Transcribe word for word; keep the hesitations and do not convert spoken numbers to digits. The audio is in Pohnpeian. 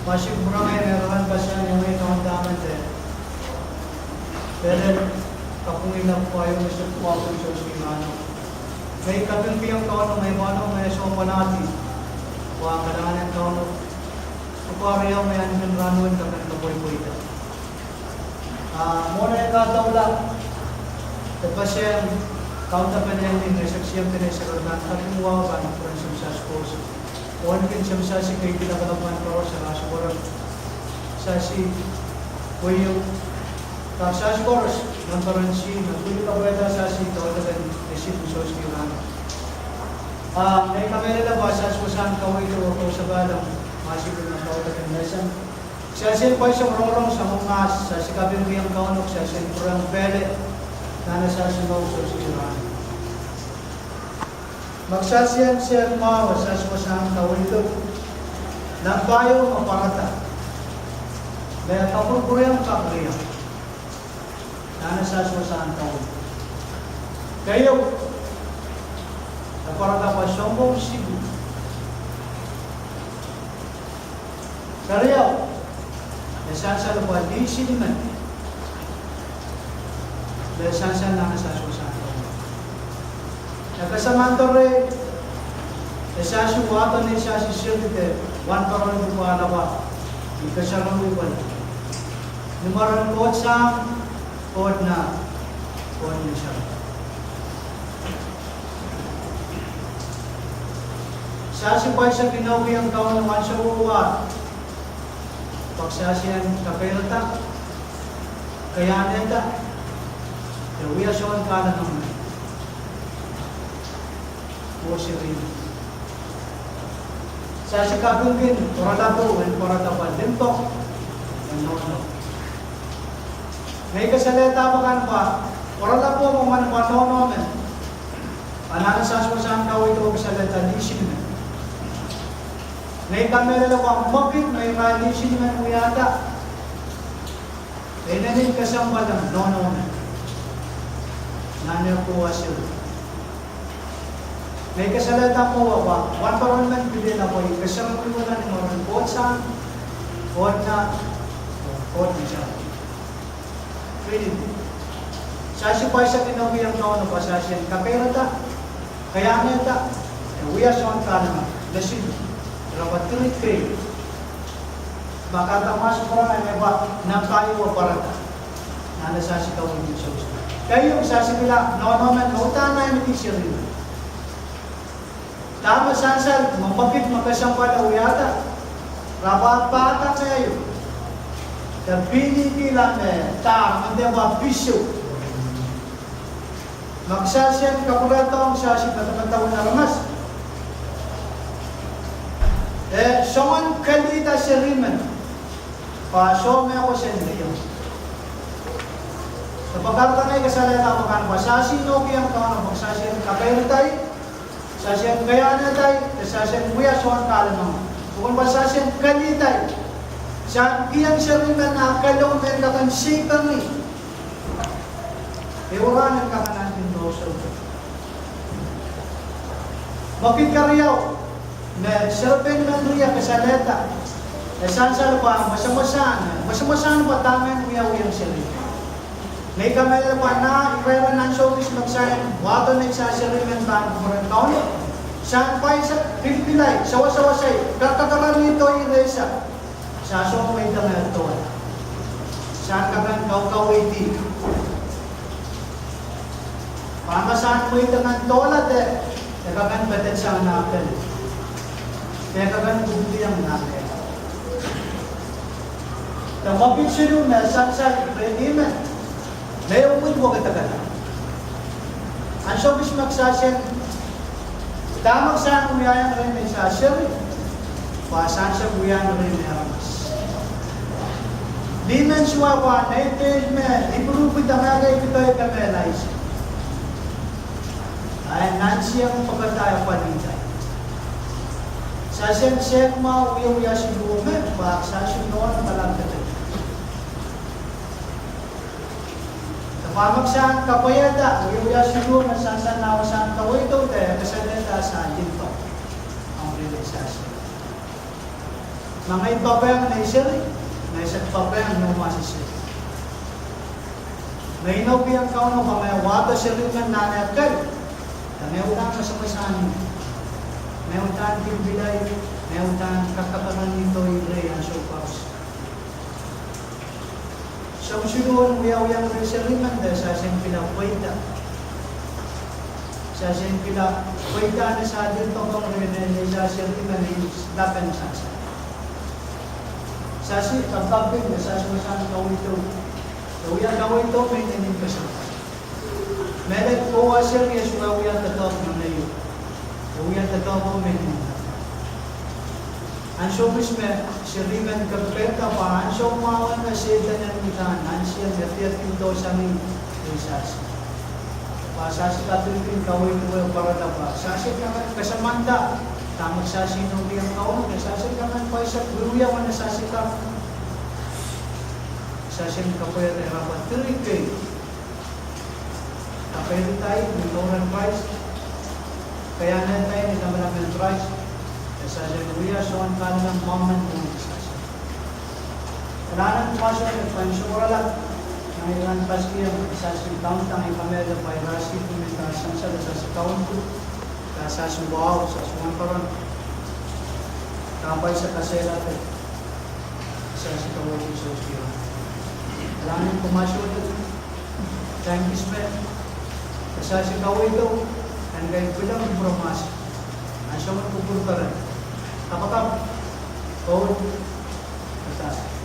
Mahsi kupwuramwail me rahn pahsan, ngehi Kaun Dahme de, pil kapwungala pwukoa me se pwukoa pwung sohte ki rahno. Ngehi kapingkihong Kauno me pahno me sohte pwonahdi, pwe kalahngan en Kauno, pwukoa riau me ahneki rahn wet kaping kapwei pweida. Ah, mwohn ei kadoula, e pahsan, kaunda pene ni ngehi seksion kene sekretari kaping wahu pahn pwuren Semsas Kos. Ohnkin Semsas Kos, kei di lapalap pahn koaros a sukoro. Sasi, koieu, kak sasi koaros, nan peren si, nan pwili kapwaiada sasi, kaunda pene, e si pwung sohte ki rahno. Ah, ngehi kamehlele pwe sasi wasahn kaweid oh kausapwalo, mahsi pwung nan kaunda pene lesson. Sasi en pwaisek rongorong sang mahs, sasi kapingkihong Kauno, sasi en pwurehng pehle, nan sasi mour sohte ki rahno. Mahk sasi en sehd mwahu, sasi wasahn kaweid, nan pahieu me pwarada, me kapwurpwuriong kak riau. Nan sasi wasahn kaweid. Keieu, e pwarada pwe sounpwong silu. Keriau, e sansal pwe lih silimen. Me sansal nan sasi wasahn kaweid. E kasamando reh, e sasi wahdo nei sasi seri de, wahnpoaron pwukoa lapa, ni kesempwal pwukoa. Ni mwaren Koht Sahm, Koht Nah, Koht Ngehn Sarawi. Sasi pwaisek inoukihong Kauno ansou wet, pwe sasi en kakeirada, kaiahnehda, de wia soangen kahlemeng. Woseri. Sasi kapingkin pwaralap en pwarada pwe limpoak en nohno. Ngehi kasalehda me kan pwe pwaralap me mwahu pwe nohno men. Anahne sasi wasahn kaweid oh kasalehda lih silimen. Ngehi kamehlele pwe mwekid me irail lih silimen wiahda, e inenen kesempwal en nohno men. Nan eh pwukoa seri. Ngehi kasalehda mwowe pwe wahnpoaron men pil ih nan pwukoa, kesempwal en nohno, Koht Sahm, Koht Nah, Koht Ngehn Sarawi. Pwilin. Sasi pwaisek inoukihong Kauno pwe sasi en kakeirada, kaiahnehda, de wia soangen kahlemeng, me silu, rapwa tiri kei. Mahk sasi pwurehng me pwe nan pahieu pwarada. Nan sasi kaweid sohte. Keieu sasi pil nohno men, uhdahn ahneki seri. Dahme sansal, me mwekid me kesempwal wiahda, rapwa pahda me ieu. De pil kihla me, dahme de pwe pisou. Mahk sasi en kapwuredohng sasi madamadau en aramas. E soangen kelihda seri men. Pwe soh me koasoia. Pwe kahrehda ngehi kasalehda me kan pwe sasi inoukihong Kauno pwe sasi en kakeirada, sasi en kaiahnehda, de sasi en wia soangen kahlemeng. Pwe kan pwe sasi en kelihda. Sahn kihong seri men ah kelong me kak en seipengi. E urahn en kak en ahneki mour sohte. Mwekid keriau, me seri pein men riau kasalehda. E sansal pwe mwesemwesahn, mwesemwesahn pwe dahme wiawi en seri. Ngehi kamehlele pwe nah, irair en ansou kis me kitail en wahdo nei seri men pahn kupwuren Kauno. Sahn pwaisek, pilipilai, sewesewesei, kakakarani doh irail sang. Sahn soh mweidehng dola. Sahn kak en kaukaweidi. Pwe ma sahn mweidehng dola de, e kak en pedesang nan pil. De e kak en kupwudiong nan pil. De mwekid siluh me sansal rehn ihme. Me e uhd wekidekla. Ansou kis me kitail sehse, dahme kitail wiahiong rehn me kitail seri, pwe kitail sehse wiahiong rehn me aramas. Lih men suwed pwe nei pil me ipwurupwid, dahme kitail kihdo, kitail me laise. Ahi nan siang pwekada e pwalihda. Kitail sehse me wiewia siluh me, pwe kitail sehse nohn palankete. Dahme kitail kapwaiada, wiewia siluh me sansal nan wasahn kaweid de, kasalehda kitail limpoak. Amrele sehse. Ma ngehi papahng nei seri, ngehi sehse papahng noumw seri. Me inou kihong Kauno pwe ngehi wahdo seri men nan eh kei, de ngehi uhdahn mesemesani, ngehi uhdahn kin pilai, ngehi uhdahn kakapahngih doh ire ansou koaros. Sounsuduwen wiawiong reh seri men de sehse en kila pweida. Sehse en kila pweida ni sehse en pahn reh ni sehse seri men ni lapen sehse. Sehse kapakapki de sehse wasahn kaweid, de wia kaweid me inenen kesempwal. Mehlel kowa seri e sohte wia doadoahk me meieu. E wia doadoahk me inenen. Ansou mihs me seri men kepikipikda pwe ansou mwahu me Sehdan en uhdahn, ansou me diardiardohsang ni sehse. Pwe sehse kadirkin kaweid wet pwarada pwe sehse kaman kasamanda, dahme sehse inoukihong Kauno, me sehse kaman pwaisek wiewia wen sehse kak. Sehse kapwaiada pwe diri kei. Kapeirada ni mour en Krais, kaiahnehdahng ni lamalam en Krais, e sehse wia soangen kahlemeng momen mwohn sehse. Anahne kumwail sohte pahn sohrala, nan iren paskien sehse kaunda, ngehi kamehlele pwe ira sehse me ira sansal, sehse kaunda, sehse wahu, sehse wahnpoaron, kapwa sehse kasehlahte. Sehse kaweid sohte. Anahne kumwail sohte, tangkis me sehse kaweid, en kei pil en pwuromwahs. Ansou me kupwur peren, kapakap, oh, kata.